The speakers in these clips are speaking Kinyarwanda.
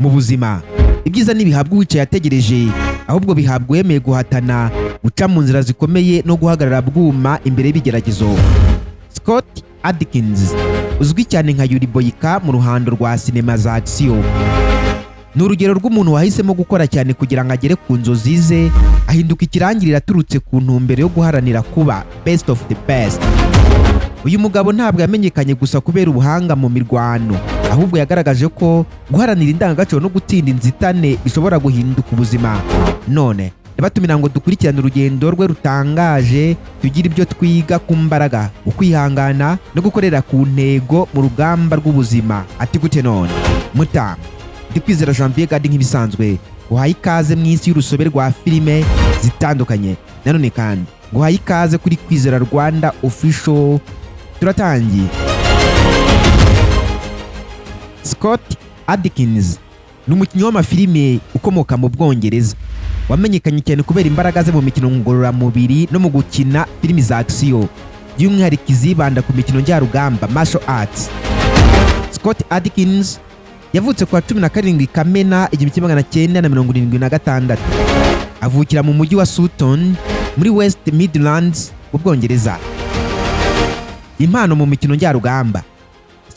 Mu buzima, ibyiza ntibihabwa uwicaye ategereje, ahubwo bihabwa uwemeye guhatana, guca mu nzira zikomeye no guhagarara bwuma imbere y'ibigeragezo. Scott Adkins, uzwi cyane nka Yuri Boyka mu ruhando rwa sinema za action, ni urugero rw'umuntu wahisemo gukora cyane kugira ngo agere ku nzozi ze, ahinduka ikirangirire aturutse ku ntumbero yo guharanira kuba best of the best. Uyu mugabo ntabwo yamenyekanye gusa kubera ubuhanga mu mirwano, ahubwo yagaragaje ko guharanira indangagaciro no gutsinda inzitane bishobora guhinduka ubuzima. None ndabatumira ngo dukurikirane urugendo rwe rutangaje, tugire ibyo twiga ku mbaraga, ukwihangana no gukorera ku ntego mu rugamba rw'ubuzima. Ati gute none mutama? Ndikwizera Janvier Gadi, nk'ibisanzwe guhaye ikaze mu isi y'urusobe rwa filime zitandukanye. Nanone kandi guhaye ikaze kuri Kwizera Rwanda Official. Turatangiye. Scott Adkins ni umukinnyi w'amafilime ukomoka mu Bwongereza, wamenyekanye cyane kubera imbaraga ze mu mikino ngororamubiri no mu gukina filimi za action, by'umwihariko izibanda ku mikino njyarugamba, martial arts. Scott Adkins yavutse ku wa 17 Kamena 1976, avukira mu mujyi wa Sutton muri West Midlands mu Bwongereza. Impano mu mikino njyarugamba: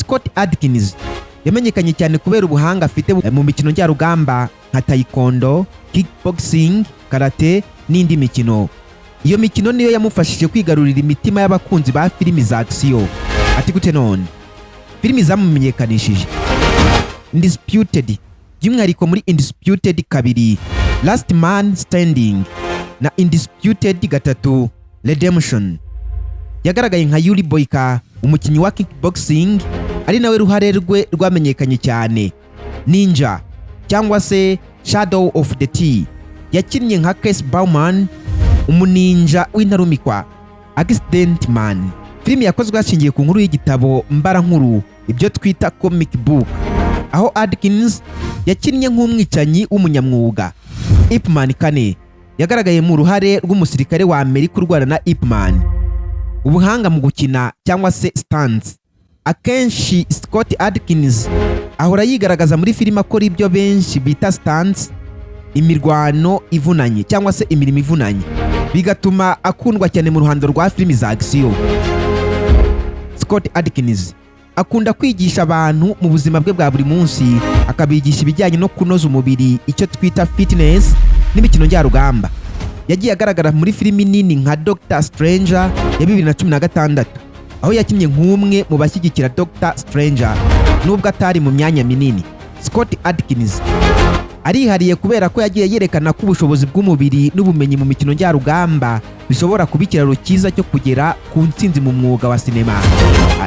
Scott Adkins yamenyekanye cyane kubera ubuhanga afite mu mikino njyarugamba nka taekwondo, kickboxing, karate n'indi mikino. Iyo mikino niyo yamufashije kwigarurira imitima y'abakunzi ba filimi za action. Ati gute none? Filimi zamumenyekanishije: Undisputed, by'umwihariko muri Undisputed 2 Last Man Standing na Undisputed 3 Redemption. Yagaragaye nka Yuri Boyka, umukinnyi wa kickboxing, ari nawe ruhare rwe rwamenyekanye cyane. Ninja cyangwa se Shadow of the T, yakinnye nka Casey Bauman, umuninja w'intarumikwa. Accident Man, filimi yakozwe hashingiwe ku nkuru y'igitabo mbarankuru, ibyo twita comic book, aho Adkins yakinnye nk'umwicanyi w'umunyamwuga. Ip Man 4, yagaragaye mu ruhare rw'umusirikare wa Amerika urwana na Ip Man. Ubuhanga mu gukina cyangwa se stunts: akenshi Scott Adkins ahora yigaragaza muri filime akora ibyo benshi bita stunts, imirwano ivunanye cyangwa se imirimo ivunanye, bigatuma akundwa cyane mu ruhando rwa filimi za action. Scott Adkins akunda kwigisha abantu mu buzima bwe bwa buri munsi, akabigisha ibijyanye no kunoza umubiri, icyo twita fitness, n'imikino njyarugamba. Yagiye agaragara muri filimi nini nka Doctor Strange ya 2016, aho yakinnye nk'umwe mu bashyigikira Doctor Strange nubwo atari mu myanya minini. Scott Adkins arihariye kubera ko yagiye yerekana ko ubushobozi bw'umubiri n'ubumenyi mu mikino njyarugamba bishobora kuba ikiraro cyiza cyo kugera ku ntsinzi mu mwuga wa sinema.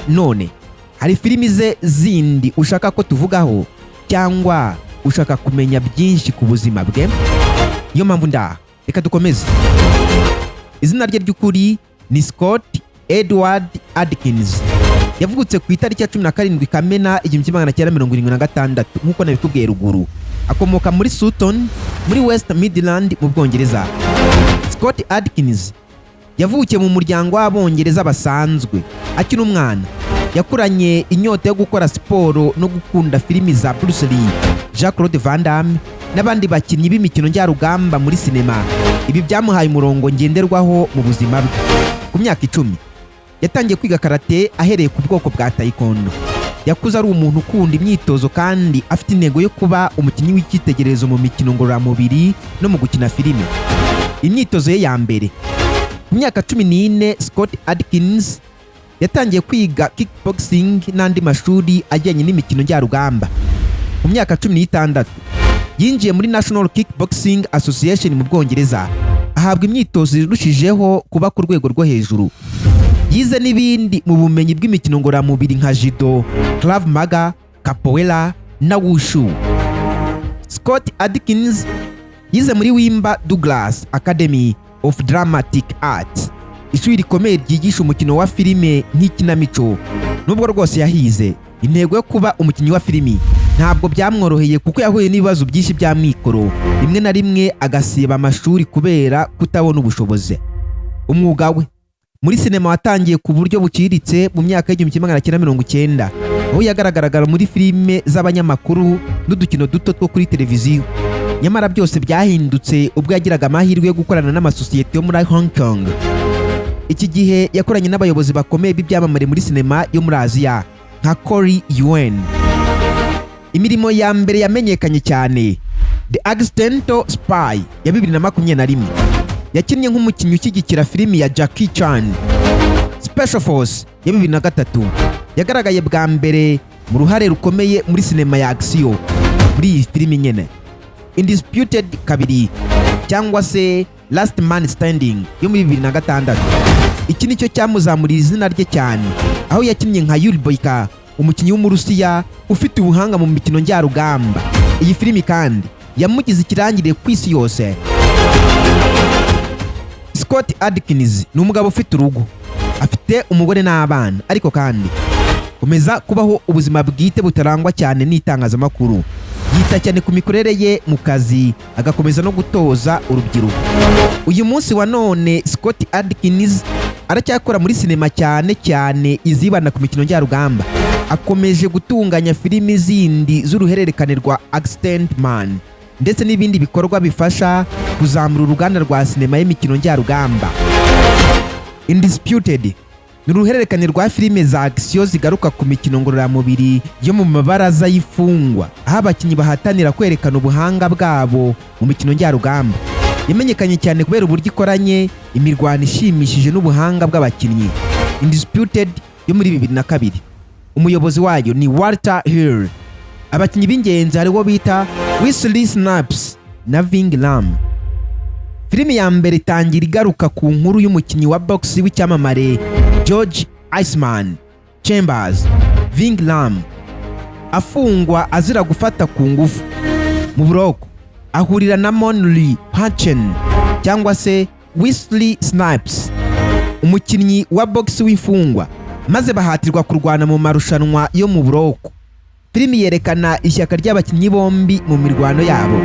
None hari filimi ze zindi ushaka ko tuvugaho, cyangwa ushaka kumenya byinshi ku buzima bwe? Niyo mpamvu ndaha, reka dukomeze. Izina rye ry'ukuri ni Scott Edward Adkins. Yavutse ku itariki ya 17 Kamena 1976, nk'uko nabikubwiye ruguru. Akomoka muri Sutton muri West Midland mu Bwongereza. Scott Adkins yavukiye mu muryango w'Abongereza basanzwe. Akiri umwana yakuranye inyota yo gukora siporo no gukunda filimi za Bruce Lee, Jean Claude Van Damme n'abandi bakinnyi b'imikino njyarugamba muri sinema. Ibi byamuhaye umurongo ngenderwaho mu buzima bwe. Ku myaka 10 yatangiye kwiga karate ahereye ku bwoko bwa taekwondo. Yakuze ari umuntu ukunda imyitozo kandi afite intego yo kuba umukinnyi w'icyitegererezo mu mikino ngororamubiri no mu gukina filime. Imyitozo ye ya mbere: ku myaka 14, Scott Adkins yatangiye kwiga kickboxing n'andi mashuri ajyanye n'imikino njyarugamba. Ku myaka 16 yinjiye muri National Kickboxing Association mu Bwongereza, ahabwa imyitozo irushijeho kuba ku rwego rwo hejuru. Yize n'ibindi mu bumenyi bw'imikino ngororamubiri nka judo, Krav Maga, capoeira na wushu. Scott Adkins yize muri Wimber Douglas Academy of Dramatic Arts, ishuri rikomeye ryigisha umukino wa filime nk'ikinamico. Nubwo rwose yahize intego yo kuba umukinnyi wa filimi, ntabwo byamworoheye kuko yahuye n'ibibazo byinshi by'amikoro, rimwe na rimwe agasiba amashuri kubera kutabona ubushobozi. Umwuga we muri sinema watangiye ku buryo buciriritse mu myaka y'1990. Aho yagaragaraga muri filime z'abanyamakuru n'udukino duto two kuri televiziyo. Nyamara byose byahindutse ubwo yagiraga amahirwe yo gukorana n'amasosiyete yo muri Hong Kong. Iki gihe yakoranye n'abayobozi bakomeye b'ibyamamare muri sinema yo muri Aziya nka Corey Yuen. Imirimo ya mbere yamenyekanye cyane, The Accidental Spy ya 2021, yakinnye nk'umukinnyi ushyigikira filimi ya Jackie Chan. Special Force ya 2003, yagaragaye bwa mbere mu ruhare rukomeye muri sinema ya action muri iyi filimi nyene. Undisputed 2 cyangwa se Last Man Standing yo muri 2006, iki nicyo cyamuzamuriye izina rye cyane, aho yakinnye nka Yuri Boyka, umukinnyi w'Umurusiya ufite ubuhanga mu mikino njyarugamba. Iyi filimi kandi yamugize ikirangirire ku isi yose. Scott Adkins ni umugabo ufite urugo, afite umugore n'abana, ariko kandi komeza kubaho ubuzima bwite butarangwa cyane n'itangazamakuru. Yita cyane ku mikorere ye mu kazi, agakomeza no gutoza urubyiruko. Uyu munsi wa none Scott Adkins aracyakora muri sinema, cyane cyane izibanda ku mikino njyarugamba. Akomeje gutunganya filimi zindi z'uruhererekane rwa Accident Man ndetse n'ibindi bikorwa bifasha kuzamura uruganda rwa sinema y'imikino njyarugamba. Undisputed ni uruhererekane rwa filime za action zigaruka ku mikino ngororamubiri yo mu mabaraza y'imfungwa, aho abakinnyi bahatanira kwerekana ubuhanga bwabo mu mikino njyarugamba. Yamenyekanye cyane kubera uburyo ikoranye imirwano ishimishije n'ubuhanga bw'abakinnyi. Undisputed yo muri 2002, umuyobozi wayo ni Walter Hill. Abakinnyi b'ingenzi hariho bita Wesley Snipes na Ving Rhames. Filimi ya mbere itangira igaruka ku nkuru y'umukinnyi wa box w'icyamamare George Iceman Chambers, Ving Rhames, afungwa azira gufata ku ngufu. Mu buroko ahurira na Monri Hutchen cyangwa se Wesley Snipes, umukinnyi wa box w'imfungwa, maze bahatirwa kurwana mu marushanwa yo mu buroko. Filimi yerekana ishyaka ry'abakinnyi bombi mu mirwano yabo.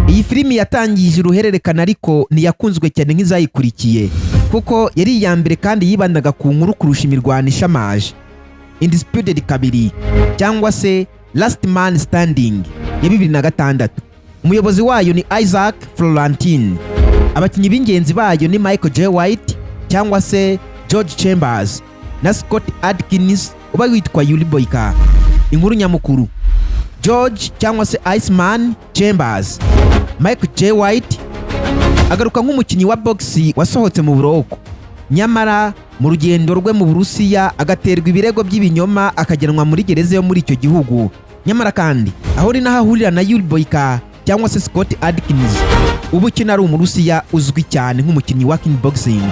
Iyi filimi yatangije uruhererekane, ariko ntiyakunzwe cyane nk'izayikurikiye, kuko yari iya mbere kandi yibandaga ku nkuru kurusha imirwano ishamaje. Undisputed 2 cyangwa se Last Man Standing ya 2006, umuyobozi wayo ni Isaac Florentine. Abakinnyi b'ingenzi bayo ni Michael J White cyangwa se George Chambers na Scott Adkins uba witwa Yuri Boyka. Inkuru nyamukuru, George cyangwa se Iceman Chambers, Michael J White, agaruka nk'umukinnyi wa box wasohotse mu buroko, nyamara mu rugendo rwe mu Burusiya agaterwa ibirego by'ibinyoma, akajyanwa muri gereza yo muri icyo gihugu. Nyamara kandi aho ni naho ahurira na Yuri Boyka cyangwa se Scott Adkins, uba ukina ari Umurusiya uzwi cyane nk'umukinnyi wa kickboxing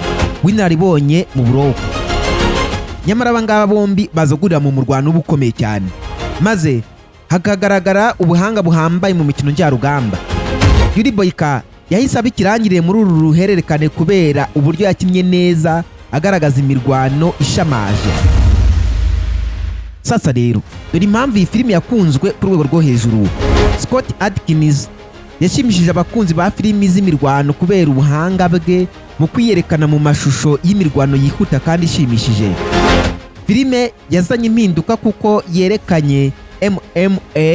w'inararibonye mu buroko. Nyamara aba ngaba bombi baza guhurira mu murwano uba ukomeye cyane, maze hakagaragara ubuhanga buhambaye mu mikino njyarugamba. Yuri Boyka yahise aba ikirangirire muri uru ruhererekane kubera uburyo yakinnye neza, agaragaza imirwano ishamaje. Sasa rero dore impamvu iyi filimi yakunzwe ku rwego rwo hejuru. Scott Adkins yashimishije abakunzi ba filimi z'imirwano kubera ubuhanga bwe mu kwiyerekana mu mashusho y'imirwano yihuta kandi ishimishije. Filime yazanye impinduka kuko yerekanye MMA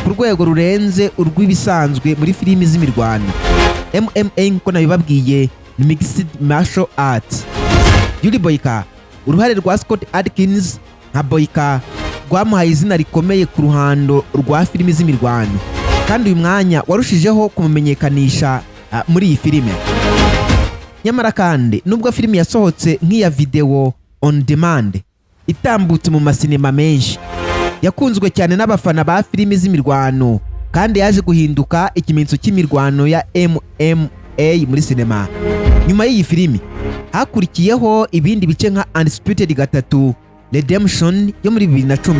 ku rwego rurenze urw'ibisanzwe muri filimi z'imirwano. MMA, nk'uko nabibabwiye, ni Mixed Martial Arts. Yuri Boyka, uruhare rwa Scott Adkins nka Boyka rwamuhaye izina rikomeye ku ruhando rwa filimi z'imirwano, kandi uyu mwanya warushijeho kumumenyekanisha muri iyi filime. Nyamara kandi nubwo filimi yasohotse nk'iya video on demand itambutse mu masinema menshi, yakunzwe cyane n'abafana ba filimi z'imirwano, kandi yaje guhinduka ikimenyetso cy'imirwano ya MMA muri sinema. Nyuma y'iyi filimi hakurikiyeho ibindi bice nka Undisputed 3 Redemption yo muri 2010.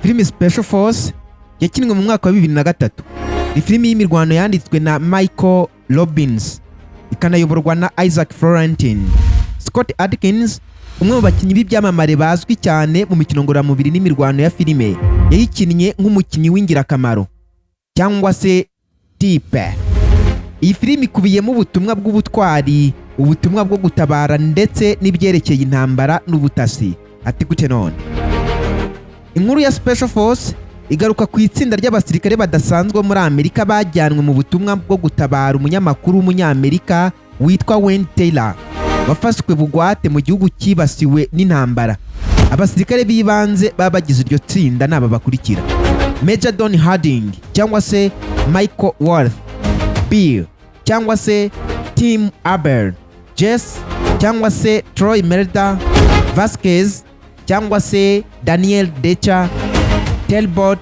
Filimi Special Force yakinwe mu mwaka wa 2003, ni filimi y'imirwano yanditswe na Michael Robbins, ikanayoborwa na Isaac Florentine. Scott Adkins, umwe mu bakinnyi b'ibyamamare bazwi cyane mu mikino ngororamubiri n'imirwano ya filime, yayikinnye nk'umukinnyi w'ingirakamaro cyangwa se type. Iyi filimi ikubiyemo ubutumwa bw'ubutwari, ubutumwa bwo gutabara ndetse n'ibyerekeye intambara n'ubutasi. Ati gute none? Inkuru ya Special Force igaruka ku itsinda ry'abasirikare badasanzwe bo muri Amerika bajyanwe mu butumwa bwo gutabara umunyamakuru w'Umunyamerika witwa Wendy Taylor, wafashwe bugwate mu gihugu cyibasiwe n'intambara. Abasirikare b'ibanze baba bagize iryo tsinda ni aba bakurikira: Major Don Harding cyangwa se Michael Worth, Bill cyangwa se Tim Abell, Jess cyangwa se Troy Merda, Vasquez cyangwa se Daniel Decha, Talbot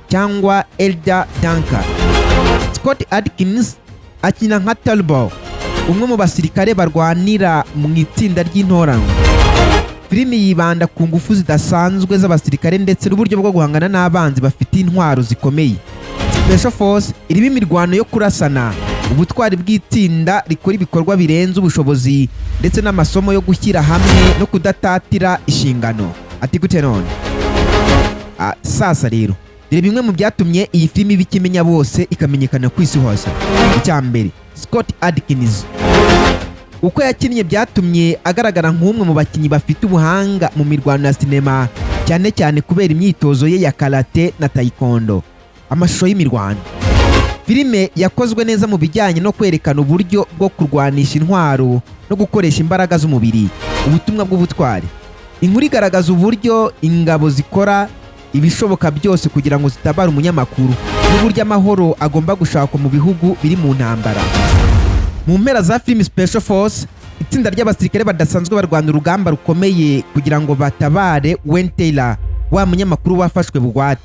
cyangwa Elder Dunker. Scott Adkins akina nka Talbot, umwe mu basirikare barwanira mu itsinda ry'intoranwa. Filimi yibanda ku ngufu zidasanzwe z'abasirikare ndetse n'uburyo bwo guhangana n'abanzi bafite intwaro zikomeye. Special Force irimo imirwano yo kurasana, ubutwari bw'itsinda rikora ibikorwa birenze ubushobozi, ndetse n'amasomo yo gushyira hamwe no kudatatira inshingano. Ati gute none? Sasa rero, dore bimwe mu byatumye iyi filimi iba ikimenya bose, ikamenyekana ku isi hose. Icya mbere, Scott Adkins uko yakinnye byatumye agaragara nk'umwe mu bakinnyi bafite ubuhanga mu mirwano ya sinema, cyane cyane kubera imyitozo ye ya karate na taekwondo. Amashusho y'imirwano: filime yakozwe neza mu bijyanye no kwerekana uburyo bwo kurwanisha intwaro no gukoresha imbaraga z'umubiri. Ubutumwa bw'ubutwari: inkuru igaragaza uburyo ingabo zikora ibishoboka byose kugira ngo zitabare umunyamakuru, n'uburyo amahoro agomba gushakwa mu bihugu biri mu ntambara. Mu mpera za filimi Special Force, itsinda ry'abasirikare badasanzwe barwana urugamba rukomeye kugira ngo batabare Wendy Taylor, wa munyamakuru wafashwe bugwate.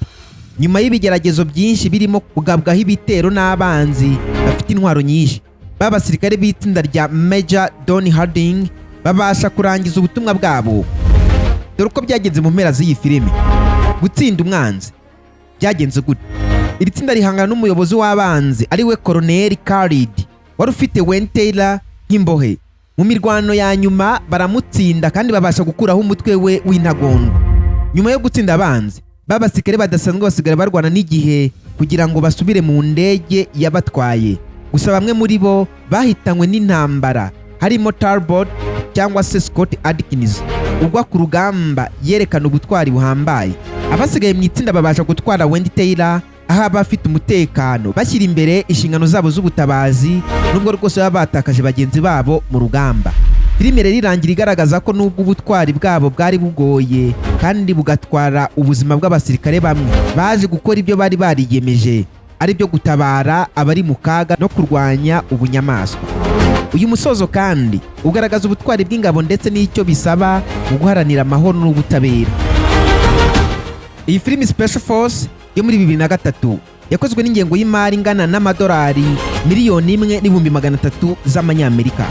Nyuma y'ibigeragezo byinshi birimo kugabwaho ibitero n'abanzi bafite intwaro nyinshi, ba basirikare b'itsinda rya Major Don Harding babasha kurangiza ubutumwa bwabo. Dore uko byagenze mu mpera z'iyi filimi. Gutsinda umwanzi byagenze gute? Iri tsinda rihangana n'umuyobozi w'abanzi, ariwe Colonel Khalid, wari ufite Wendy Taylor nk'imbohe. Mu mirwano ya nyuma baramutsinda kandi babasha gukuraho umutwe we w'intagondwa. Nyuma yo gutsinda abanzi, ba basirikare badasanzwe basigara barwana n'igihe kugira ngo basubire mu ndege yabatwaye. Gusa bamwe muri bo bahitanywe n'intambara, harimo Talbot cyangwa se Scott Adkins ugwa ku rugamba yerekana ubutwari buhambaye. Abasigaye mu itsinda babasha gutwara Wendy Taylor aho aba afite umutekano, bashyira imbere inshingano zabo z'ubutabazi, nubwo rwose baba batakaje bagenzi babo mu rugamba. Filime rero irangira igaragaza ko nubwo ubutwari bwabo bwari bugoye kandi bugatwara ubuzima bw'abasirikare bamwe, baje gukora ibyo bari bariyemeje, ari byo gutabara abari mu kaga no kurwanya ubunyamaswa. Uyu musozo kandi ugaragaza ubutwari bw'ingabo ndetse n'icyo bisaba mu guharanira amahoro n'ubutabera. Iyi filimi Special Force yo muri 2003 yakozwe n'ingengo y'imari ingana n'amadolari 1,300,000 z'Amanyamerika.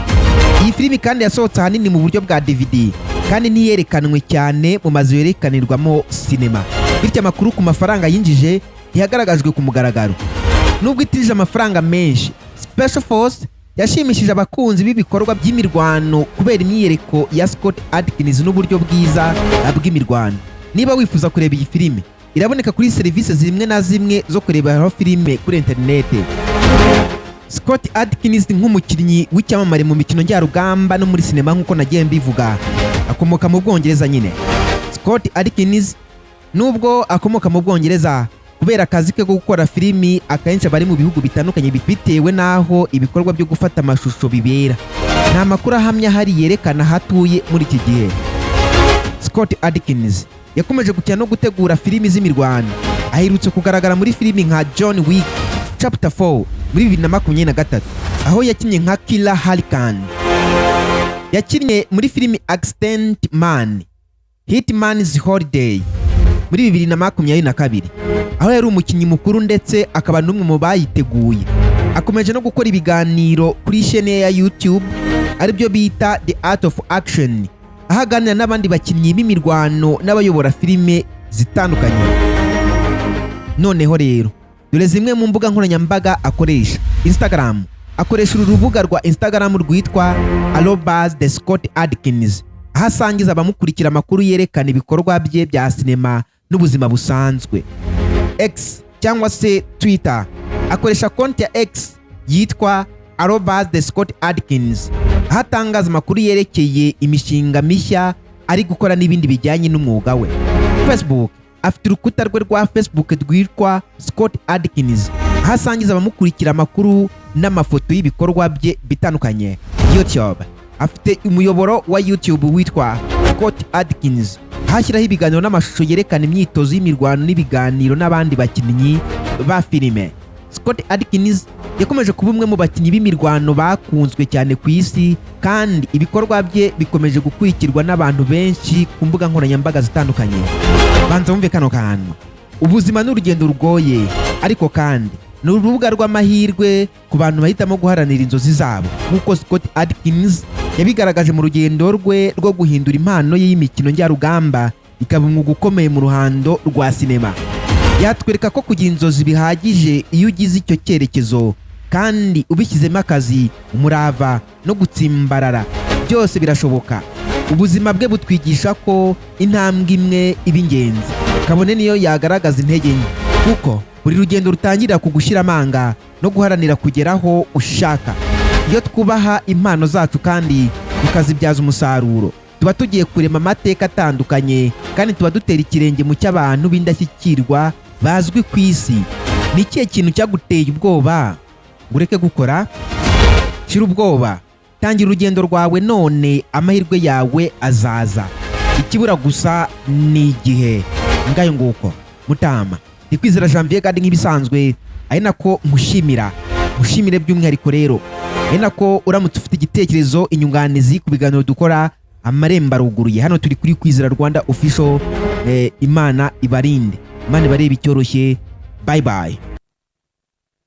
Iyi filimi kandi yasohotse ahanini mu buryo bwa DVD, kandi ntiyerekanwe cyane mu mazu yerekanirwamo sinema, bityo amakuru ku mafaranga yinjije ntiyagaragajwe ku mugaragaro. Nubwo itinjije amafaranga menshi, Special Force yashimishije abakunzi b'ibikorwa by'imirwano kubera imyiyereko ya Scott Adkins n'uburyo bwiza bw'imirwano. Niba wifuza kureba iyi filime, iraboneka kuri serivisi zimwe na zimwe zo kureberaho filime kuri interinete. Scott Adkins nk'umukinnyi w'icyamamare mu mikino njyarugamba no muri sinema, nk'uko nagiye mbivuga, akomoka mu Bwongereza nyine. Scott Adkins, nubwo akomoka mu Bwongereza, kubera akazi ke ko gukora filimi akenshi aba ari mu bihugu bitandukanye bitewe n'aho ibikorwa byo gufata amashusho bibera. Nta makuru ahamya ahari yerekana aho atuye muri iki gihe. Scott Adkins yakomeje gukina no gutegura filimi z'imirwano. Aherutse kugaragara muri filimi nka John Wick Chapter 4 muri 2023, aho yakinnye nka Killer Harkan. Yakinnye muri filimi Accident Man: Hitman's Holiday muri 2022, aho yari umukinnyi mukuru ndetse akaba n'umwe mu bayiteguye. Akomeje no gukora ibiganiro kuri chaîne ye ya YouTube, aribyo bita The Art of Action, aho aganira n'abandi bakinnyi b'imirwano n'abayobora filime zitandukanye. Noneho rero, dore zimwe mu mbuga nkoranyambaga akoresha. Instagram: akoresha uru rubuga rwa Instagram rwitwa @TheScottAdkins, aho asangiza abamukurikira amakuru yerekana ibikorwa bye bya sinema n'ubuzima busanzwe. X cyangwa se Twitter: akoresha konti ya X yitwa @TheScottAdkins, aho atangaza amakuru yerekeye imishinga mishya. ari gukora n'ibindi bijyanye n'umwuga we. Facebook: afite urukuta rwe rwa Facebook rwitwa Scott Adkins, aho asangiza abamukurikira amakuru n'amafoto y'ibikorwa bye bitandukanye. YouTube: afite umuyoboro wa YouTube witwa Scott Adkins, aho ashyiraho ibiganiro n'amashusho yerekana imyitozo y'imirwano n'ibiganiro n'abandi bakinnyi ba filime. Scott Adkins yakomeje kuba umwe mu bakinnyi b'imirwano bakunzwe cyane ku isi, kandi ibikorwa bye bikomeje gukurikirwa n'abantu benshi ku mbuga nkoranyambaga zitandukanye. Banza wumve kano kantu: ubuzima ni urugendo rugoye, ariko kandi ni urubuga rw'amahirwe ku bantu bahitamo guharanira inzozi zabo, nk'uko Scott Adkins yabigaragaje mu rugendo rwe rwo guhindura impano ye y'imikino njyarugamba ikaba umwuga ukomeye mu ruhando rwa sinema. Yatwereka ko kugira inzozi bihagije. Iyo ugize icyo cyerekezo kandi ubishyizemo akazi, umurava no gutsimbarara, byose birashoboka. Ubuzima bwe butwigisha ko intambwe imwe iba ingenzi, kabone niyo yagaragaza intege nke, kuko buri rugendo rutangirira ku gushyira amanga no guharanira kugera aho ushaka. Iyo twubaha impano zacu kandi tukazibyaza umusaruro, tuba tugiye kurema amateka atandukanye, kandi tuba dutera ikirenge mu cy'abantu b'indashyikirwa bazwi ku isi. Ni ikihe kintu cyaguteye ubwoba ngo ureke gukora? Shira ubwoba, tangira urugendo rwawe none, amahirwe yawe azaza. Ikibura gusa ni igihe. Ngayo nguko, mutama Ndikwizera Janvier, kandi nk'ibisanzwe ari nako nkushimira, nkushimire by'umwihariko rero, ari nako uramutse ufite igitekerezo, inyunganizi ku biganiro dukora, amarembo aruguruye. Hano turi kuri Kwizera Rwanda Official. Imana ibarinde, Imana ibarebe icyoroshye. Bye bye.